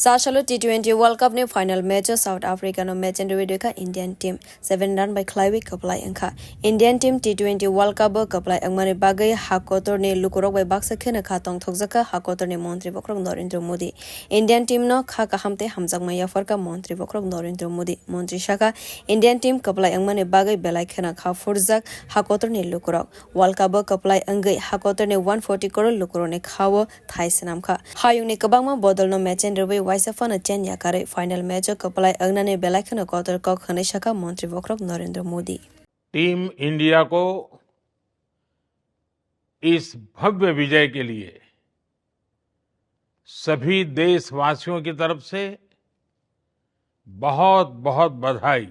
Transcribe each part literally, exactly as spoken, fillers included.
Chasalo T twenty World Cup ni final match o South Africa no match and rwi kha Indian team seven run bai khlaiwi kwplai wngkha. Indian team T twenty World Cup o kwplai wngmani bagwi ha kotor ni lukurok bai baksa kheno kha tongthokjak kha ha kotor ni montri bokhorok Narendra Modi. Indian team no kha kaham tei hamjakma yapharkha montri bokhorok Narendra Modi. Montri sakha, Indian team kwplai wngmani bagwi belai kheno kha phurjak ha kotor ni lukurok. World Cup o kwplai wngwi ha kotor ni one forty crore lukurok ni kha o thai swnam kha. Hayung ni kwbangma bodol no match and rwi waisa phano chen yakarwi final match o kwplai wngnani belai kheno kotor kok hwnwi sakha montri bokhorok Narendra Modi. Team India को इस भव्य विजय के लिए सभी देशवासियों की तरफ से बहुत बहुत बधाई।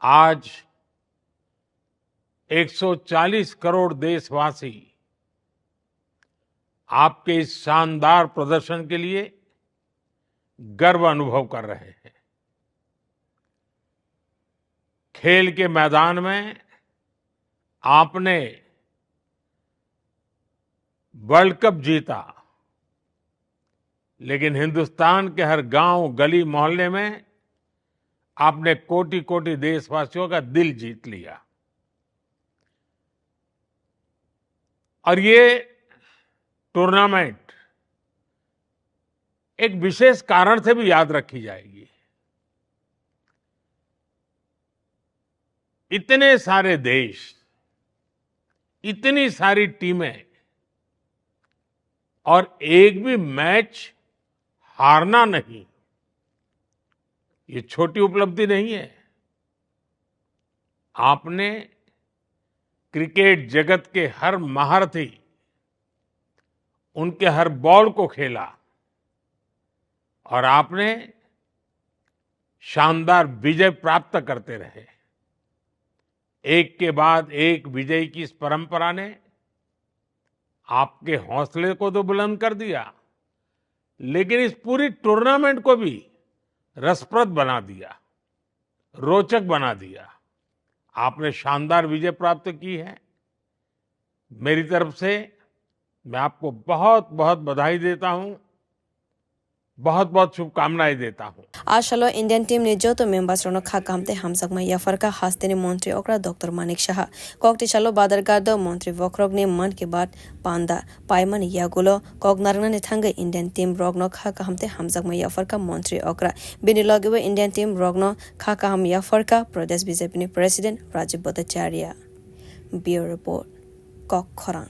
आज एक सौ चालीस करोड़ देशवासी आपके इस शानदार प्रदर्शन के लिए गर्व अनुभव कर रहे हैं। खेल के मैदान में आपने वर्ल्ड कप जीता, लेकिन हिंदुस्तान के हर गांव, गली, मोहल्ले में आपने कोटि कोटि देशवासियों का दिल जीत लिया। और ये टूर्नामेंट एक विशेष कारण से भी याद रखी जाएगी। इतने सारे देश, इतनी सारी टीमें और एक भी मैच हारना नहीं, ये छोटी उपलब्धि नहीं है। आपने क्रिकेट जगत के हर महारथी, उनके हर बॉल को खेला और आपने शानदार विजय प्राप्त करते रहे। एक के बाद एक विजय की इस परंपरा ने आपके हौसले को तो बुलंद कर दिया, लेकिन इस पूरी टूर्नामेंट को भी रसप्रद बना दिया, रोचक बना दिया। आपने शानदार विजय प्राप्त की है। मेरी तरफ से मैं आपको बहुत बहुत बधाई देता हूँ, बहुत बहुत शुभकामनाएं देता हूँ। Asalo Indian team ni joto members rokno kha kaham tei hamjakma yapharkha hasteni montri okra Doctor Manik Saha. Kokti salo Badarghat o montri bokhorokni Mann Ki Baat panda paimani yagulo kok narwknani thangwi Indian team rokno kha kaham tei hamjakma yapharkha montri okra. Bini logebo Indian team rokno kha kaham yapharkha Pradesh B J P ni President Rajib Bhattacharya. Bureau Report, Kok Khorang.